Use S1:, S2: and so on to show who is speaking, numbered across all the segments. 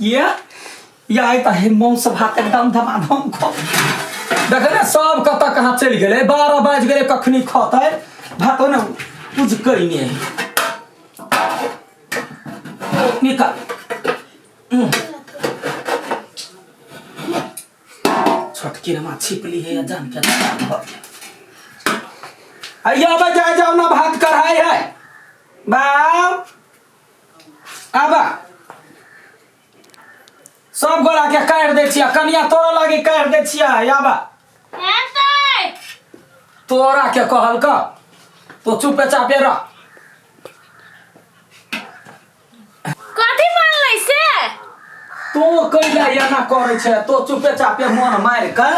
S1: ये या तऽ हे मांस भात एकदम धमाधम खो। देखे ने सब कतऽ कहाँ चलि गेलै, 12 बाजि गेलै, कखनी खतै भात ने उजकै नहि। निकाल छोटकी रमा छिपली है या जान के आइया बा जाए जाओ ना भात कढ़ाई है बाप आबा सब गोला के काटि दै छियै, कनिया तोरा लागी काटि दै छियै। आबा तोरा के कहल का तो चुपे चापे रह।
S2: कथी बनलै से?
S1: तू कैला एना करै छै? तो चुपे चापे मन मारि के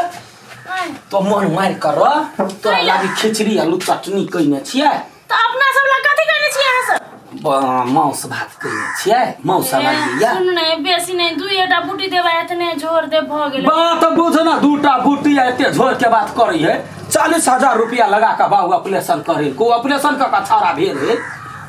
S1: तो मन मारि कर रह। तोरा
S2: कैला?
S1: लागी खिचड़ी आलू चटनी कइने छियै।
S2: तऽ अपना सब लग कथी कयने छियै अहाँ सब?
S1: मांस भात कइने छियै, मांस आबैया।
S2: सुन ने, बेसी नहि, दुइएटा बूटी देबै, एतने झोर दे भऽ गेलै।
S1: बात बुझ ना, दूटा बूटी आ एते झोर के बात करै है। 40,000 रुपया लगा के बाबू ऑपरेशन करे को, ऑपरेशन कऽ के छाड़ा भेल है,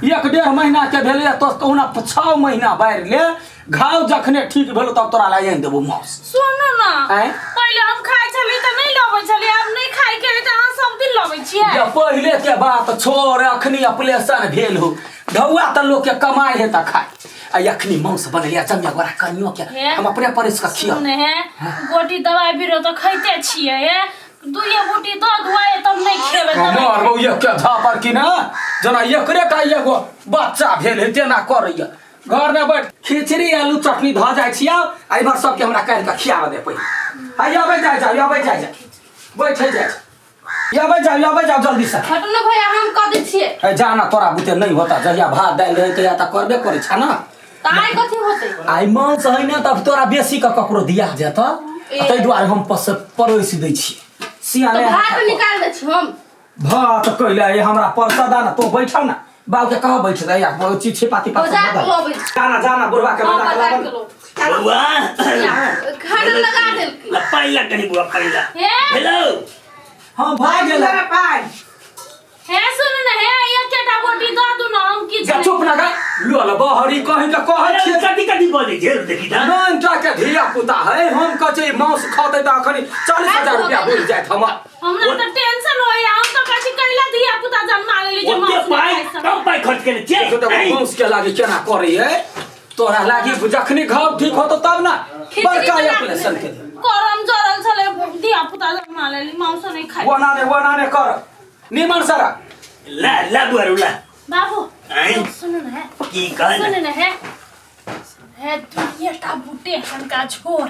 S1: 1-1.5 महीना के भेलै, तो कहुना 6 महीना बाढ़ि ले, घाव जखने ठीक भेलो तब तोरा ला आनि देबो मांस।
S2: सुनू ना।
S1: आँय?
S2: पहिले हम खाइ छली तऽ नहि लबै छली, आब नहि खाइ के है तऽ अहाँ सब दिन लबै छियै।
S1: या पहिले के बात छोड़, अखनी ऑपरेशन भेल हो, ढौआ तऽ लोक के कमाइ है तऽ खाय, आ अखनी मांस बनलिया जमिया गोरा कनियो के
S2: हे?
S1: हम अपने परिस के खिया।
S2: सुने हे, गोटी दवाई बीरो तऽ खैते छियै, हे दुइए बूटी दऽ दुआए तब नहि खेबै दवाई।
S1: हमर बौआ के झापर की ना जेना एकरे टा एगो बच्चा भेल है तेना करैया। घर में बैठ खिचड़ी आलू चटनी धऽ जाइ छियै, आ इधर सबके हमरा काटि कऽ खियाबऽ दे पहिले। आ अबै जाइ जाउ, अबै जाइ जाउ, बैठे जाइ छी, अबै जाउ, अबै जाउ जल्दी से।
S3: हटू ने भैया, हम कऽ दै छियै।
S1: ए जा ना, तोरा बुते नहि होता, जहिया भात दालि रहै तहिया तऽ करबे करै छ ना।
S3: तऽ आइ कथी होतै?
S1: आइ मांस है ने, तब तोरा बेसी कऽ ककरो दिया जेतऽ,
S3: ए।
S1: ताहि दुआरे हम परोसि दै छी सियाने।
S3: तऽ भात निकालि दै छी हम।
S1: भात कैला ये हमरा परसदा ना, तो बैठा ना, बाबू के कहा बैठ जा, या वो चीज छिपाती पास।
S3: बजा के लबै छी।
S1: जाना जाना, बुढ़वा के
S3: हाँ,
S1: बजा के
S3: बजा
S1: लाबन।
S3: के लो।
S4: बउआ।
S3: खाना लगा देलकै।
S4: ला पानि ला कनि बउआ, पानि ला।
S2: हे।
S4: हेलो।
S1: हाँ भा गेल।
S5: पाइ
S2: हे सुन ने हे, एकेटा बोटी दऽ दू ने, हम की
S1: जा चुप ना गा लो ल बहरी कहीं के कहै
S4: अरे
S1: छियै।
S4: कथी कथी बोलै छै देखी त।
S1: ननटा के धिया पुता है, हम कहै छियै मांस खतै तऽ अखनी 40,000 रुपया बुझि जायत हमर।
S2: हमरा तऽ टेंशन होइया, हम तऽ कहै छी कैला धिया पुता जन्मा लेली जे
S4: ओते
S2: मांस नहि
S4: पाइ
S2: खाइ सकै।
S4: कम पाइ खर्च केने छियै।
S1: देखो देखो मांस के लागी केना करै है। तोरा लागी जखनी घाव ठीक होतो तब ना
S2: खिचड़ी
S1: बड़का
S2: बना
S1: ऑपरेशन के
S2: करम जरल छलै, धिया पुता जन्मा लेली, मांसो नहि खाइ।
S1: वना ने वना ने कर निमन सारा।
S4: ला ला बुआरू ला।
S2: बाबू।
S4: आँय?
S2: सुनू ने हे।
S4: की कह
S2: सुनू ने हे, हे दुइएटा बूटे हनका छोड़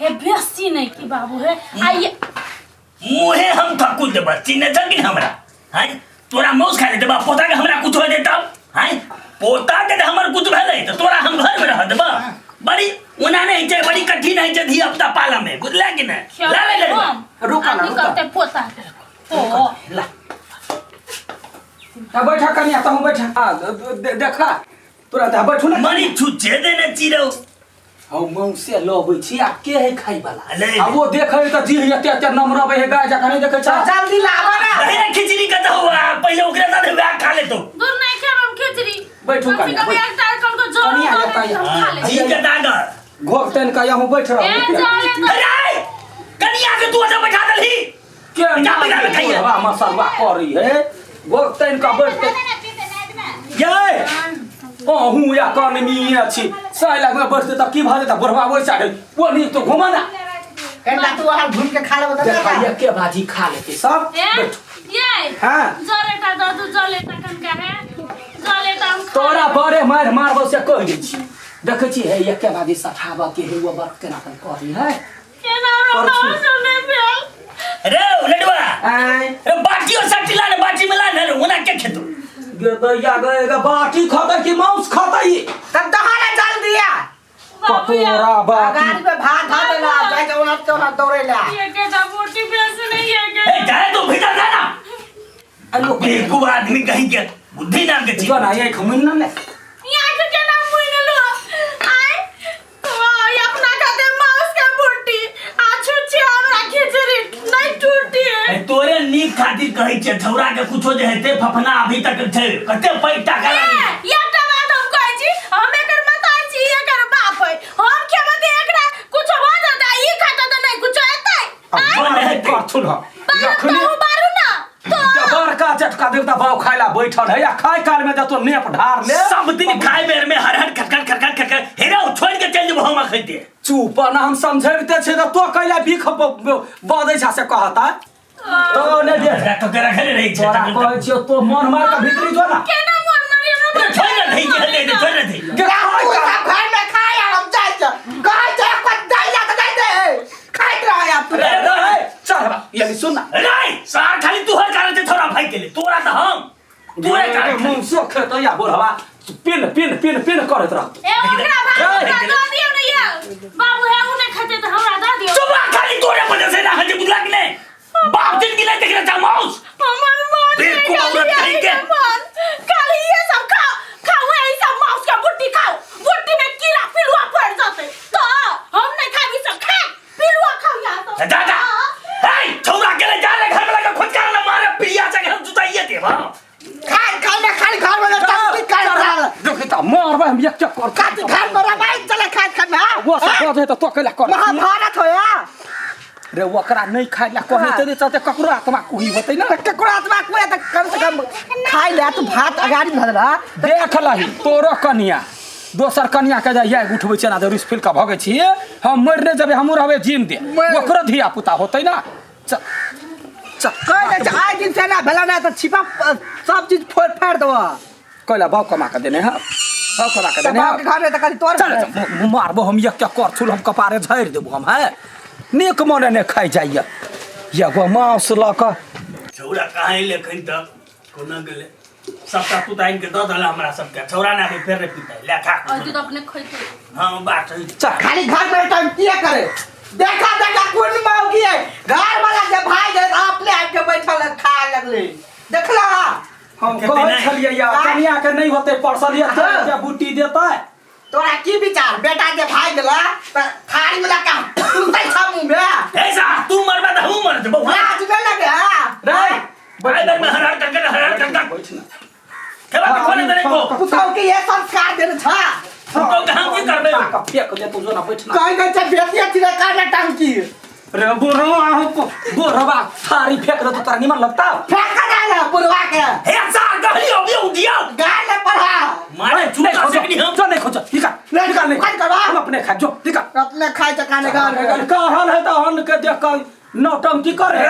S2: हे, बेसी नहि की बाबू हे आइए।
S4: मुहे हम थक्कू देबा, चिन्ह छ कि हमरा? हैं तोरा मौस खा लेते बा, पोता के हमरा कुछ हो देता? हैं पोता के हमर कुछ भेलै त तोरा हम घर में रह देबा? बड़ी ओना नहीं छै, बड़ी कठिन है छै धिया पुता पाला में, बुझला कि नहीं? ला ले ले।
S1: रुका ना, रुका।
S2: निकलते पोता के तो
S1: ला आ बैठा कनिया, तहूँ बैठा। आ, देखा तोरा तऽ बैठू ना।
S4: मरी छुच्छे देने चिरौ।
S1: हौ मौसे लबै छी, आ के है खाइ वाला?
S4: ले।
S1: आ वो देखै तऽ जीह एते एते नमरबै है, गाय जकाँ नहि देखै छ।
S5: जल्दी लाबऽ ना।
S4: अरे खिचड़ी कतऽ हुआ? पहिले ओकरे साथे वएह खा लेतौ।
S2: दूर नहीं खेब हम खिचड़ी।
S1: बैठू
S2: कम से
S1: कनिया,
S2: कम
S1: बैठू।
S2: एक टाइम कम को जोर
S1: कनिया,
S2: दऽ
S1: एतऽ
S2: देब, हम खा लेब।
S4: जी के दागर
S1: घोघ तैन के यहूँ बैठ
S2: ए,
S1: रह।
S2: जाले तो
S4: अरे कनिया के तू ओतऽ बैठा देलही?
S1: के
S4: जा बैठा के खाइए।
S1: बुढ़वा मसलवा करी है, घोघ तैन के बैठते ये अहूँ या कनमी छी सही लगमे बैठते तऽ की भऽ जेतै? बुढ़वा ओहि साइड ओ नी तो घुमा ना।
S5: कनिटा तू अहाँ घूम के खा लेबो तऽ
S1: देखा एके भाजी खा लेते सब।
S2: ए,
S1: बैठ।
S2: ये
S1: हाँ।
S2: जलेटा दऽ दू, जलेटा कनका है, जलेटा हम खा
S1: तोरा
S2: लेब।
S1: बड़े मारि मारबो से कहि दै छी। देखै छी हे एके भाजी सठाबऽ के हे, ओ बड़ केना कन करी है।
S2: केना हमरा
S1: परसू।
S2: मांस नहि भेल।
S4: रे लडुआ।
S1: आँय।
S4: रे बाटियो सट्टी ला ने, बाटी में ला ने रे, ओना के खेतो?
S1: गे दैया गे गे, बाटी खतै कि मांस खतै?
S5: तब दहा ले जल्दी आ।
S1: कटोरा बाटी।
S5: गाड़ी पे भात धऽ देला, जाइ के ओना तोना दौड़े ला।
S2: एकेटा बोटी बेसी नहीं है गे।
S4: ए जाए तो भीतर जा ना।
S1: आ लोक
S4: बेवकूफ आदमी कहीं के बुद्धि नाम के चीज।
S1: जो ना आँखि मुनि ना ले।
S2: यहाँ के केना मुइन लो आय ओ अपना खाते मांस के बोटी आ छुच्छे हमरा खिचड़ी नहीं टूटी।
S4: ए, तोरे नीक खातिर कहै छियै, छौड़ा के कुछो जे हेतै फफना अभी तक छै, कते पैघ टाका
S2: ए,
S4: लागी।
S2: एकटा बात हम कहै छी, हम एकर मतारी छी, एकर बाप है, हम खेबै।
S1: सुन
S2: बारू
S1: अखने
S2: तो बारू ना तो
S1: बड़का चटका देवता बाव खाए ला बैठल है या खाए काल में जतो नेप ढार ले।
S4: सब दिन खाए बेर में हर हर खटखट खटखट खटखट हेरा छोड़ के चल जेबो हम अखन
S1: चुप ना, हम समझेबते छे त तो कैला भीख बदै छा से कहता तो ने दे।
S4: तो के रखले रही छे।
S1: तोरा कहै छियो तो मन मार के भीतरी जो ना।
S2: केना मन मारी हमरा?
S4: छोड़ न दे के दे, छोड़ न दे।
S1: गे खाए
S5: तू
S1: काल।
S5: सब घर में खाए और हम जाइ छ, कहै छ कुछ दै ला त दै दे, खाइत रह आप तू।
S1: रे रे चल बा यानी सुन ना।
S4: रे सार खाली तू हर कारण से थोड़ा भाई के ले तोरा त हम तोरे कारण।
S1: मुंह सोख त या बोलवा पिन पिन पिन पिन करैत रह।
S2: ए ओकरा भात दऽ दियौ ने यौ बाबू, हे उ नहि खेतै तऽ हमरा दऽ दियौ।
S4: चुप रह, खाली तोरे वजह से ना हजे बुझला कि नहीं बाप दिन गिले देख रहा माउस
S2: हमर मन
S4: बेवकूफ औरत कहीं के।
S2: मन खाली ये सब खाओ खाओ, यही सब मांस के बुट्टी खाओ, बुट्टी में कीड़ा पिलुआ पड़ जाते तो हम नहीं खाबी सब खा पिलुआ खाओ यहाँ तो।
S4: जा जा ए छौरा के ले जा रे घर में लगा खोज कर ना मारे पिया से हम जुताइए दे हां।
S5: खाए खाए में खाली घर में टंकी कर रहा।
S1: देखी त मारबै हम एक चक्कर।
S5: काटी घर में रामायण चले खाए खाए में, हाँ?
S1: वो सब बजै त तो कैला कर
S5: महाभारत हो या
S1: रे ओकरा नहीं खाए ला कहने ते चलते ककरो आत्मा कुही होतै ना।
S5: त ककरो आत्मा कुहे त कम से कम खाइ ले तू भात अगाडि धरला।
S1: देख लही तोरो कनिया दोसर कनिया के जाइया उठबै छै ना जे रुस फिल के भगै छी, हम मरि नहि जेबै, हमहूँ रहबै जीम दे, ओकरो धिया पुता होतै ना। चल चल
S5: कहि दै छै आइ दिन से ना भेला ना त छिपा सब चीज फोड़ फाड़ देबो।
S1: कैला भाव कमा के देने है, भाव कमा के
S5: त
S1: देने
S5: बाप के
S1: है।
S5: घर में त खाली तोर
S1: चल चल मारबो हम एक चक्कर छुल हम कपारे झाड़ि देबो हम है नीक मने ने खाइ जाइया एगो मांस लऽ कऽ।
S4: छौरा कहाँ एलै एखन तक कोना गेलै सबटा तू तऽ आनि के दऽ देला हमरा सबके छौरा ना आबै फेर रे पीतै ले खा।
S3: और तू तो अपने खैते।
S4: हाँ बात है।
S1: चल
S5: खाली घर में टंकी करे देखा देखा कोन मौगी है घर वाला जे भाई जे अपने आप के बैठल है, खा लगले देखला।
S1: हम
S4: खेतै
S1: कहै
S4: नहि।
S1: छलियै या कनिया के नहीं होतै परसल या जे बूटी देतै।
S5: तोरा की विचार बेटा जे भाई गेला त थारी वाला का तुरतै छ मुंह में।
S4: ऐसा तू मरबा त हमहूँ मर जेबौ।
S5: लाज नहीं लगे हां
S1: रे
S4: भाई बेर में हर हर कर हर हर कर
S1: बैठ ना
S4: खेबा के खोले देने को
S5: पुतौ के ये संस्कार देने छ
S4: पुतौ के हम की करबै?
S1: का फेंक दे तू जो ना बैठ ना।
S5: कहि दै छ बेटी अथी रे काने टंकी
S1: रे बुढ़वा बुढ़वा थारी फेंक दे तो तोरा निमन लगता।
S5: फेंक दे ना बुढ़वा के।
S4: हे सार कहलियो अभी उठियो
S5: गाल ले पढ़ा
S4: मारे चूका से नहीं हम
S1: जो नहीं खोज निकाल
S5: नहीं,
S1: निकाल नहीं
S5: खाइ करबा।
S1: हम अपने खा जो निकाल
S5: अपने खाइ छ काने घर में।
S1: कहल है तो हन के देख के नौटंकी करे।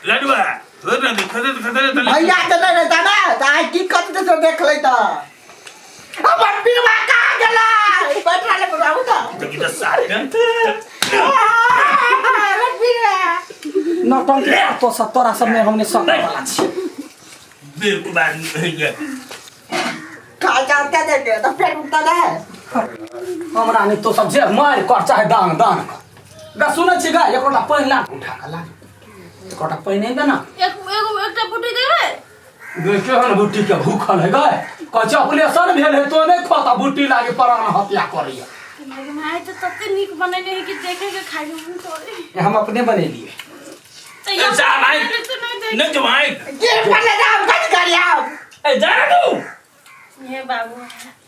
S4: लडुआ खदे खदे खदे
S5: भैया के नहीं रहता ना त आइ की करते से देख ले त हमर पीवा कहाँ गेला बैठा ले बुढ़ाऊ त
S4: देखी त सार
S5: हमर पीवा
S1: नौटंकी तो सब तोरा सब में हमने सब वाला छी
S4: बिल्कुल बात नहीं है।
S5: खा जा के देखे त पेट उठता ना
S1: हमरा नहीं तो सब जे मार कर चाहे दान दान कर गा सुनै छी गा एकरा पानि ला उठा के ला एकरा पानि नहीं दे ना।
S3: एक एगो एकटा बुटी देबै।
S1: गे केहन बुट्टी के भूखल है गए कहै छै ऑपरेशन भेल है तो नहीं खाता बुट्टी लागे प्राण हत्या करैया।
S2: माय तो तते नीक बनेने है कि देखे के खाइ के मन करे।
S1: हम अपने बनेलिए।
S2: तो ये
S4: जा भाई।
S2: तो नहीं देख।
S4: नहीं जो भाई
S5: गिर पड़ले जाम कथी करिया
S4: ए जा रे तू
S2: हे बाबू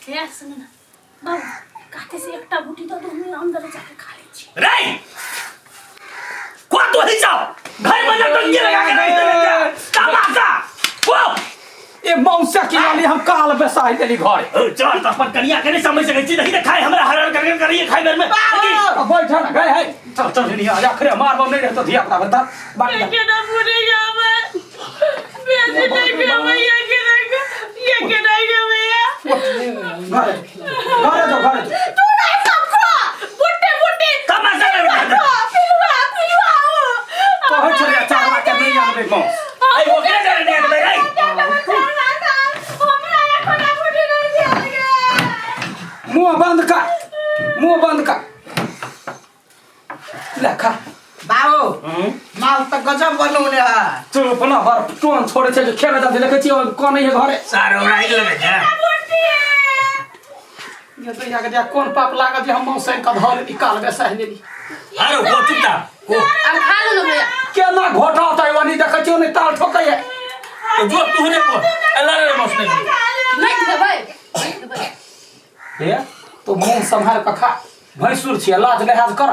S2: हे सुन ना बाबू काते से एकटा बुटी दऽ दो हम अंदर जाके खा लै छी।
S4: रे को तो ही जाओ घर में ना टंकी लगा के रख देने क्या तमाशा को
S1: ए मौसा की वाली हम काल बेसाई देली घर।
S4: ओ चल तो अपन कनिया के नहीं समझ सकै छी नहीं त खाए हमरा हर हर कर करिए खाए घर में।
S1: अब बैठ ना गए है चल चल नहीं आ खरे मारबो नहीं रहे तो धिया पुता बता बाकी
S2: के ना बुरे जावे बेटी नहीं के भैया के नहीं ये के नहीं के भैया
S1: घरे घरे जाओ घरे जाओ।
S2: तू नहीं सब खा बुट्टे बुट्टे
S4: तमाशा लगा दे।
S2: पिलुआ पिलुआ
S1: कहै छलियै चारवा के नहीं आनबै मौस।
S4: ए ओकरे जाने नहीं आनबै रे।
S2: हमरा एखन बुटी नहीं दिया
S1: मुंह बंद कर मुंह बंद कर ले खा।
S5: बाबू माल त गजब बनौने है।
S1: चुप ना भर टोन छोड़े छै जे खेले जाते देखै छियै कोन है घरे
S4: सारो राइट लगे जा
S1: ये तो यहाँ के जे कोन पाप लागल जे हम मौसम के धर निकाल के सह लेली।
S4: अरे वो चुपचाप को
S3: अब खा लो ना भैया।
S1: केना घोटा होतै वनी देखै छियै ने ताल ठोकै है।
S4: तो जो तू ने को अल्लाह रे मौस नहीं
S3: नहीं देबै नहीं देबै।
S1: हे तो मुंह संभाल के खा भैंसुर छियै लाज लिहाज कर।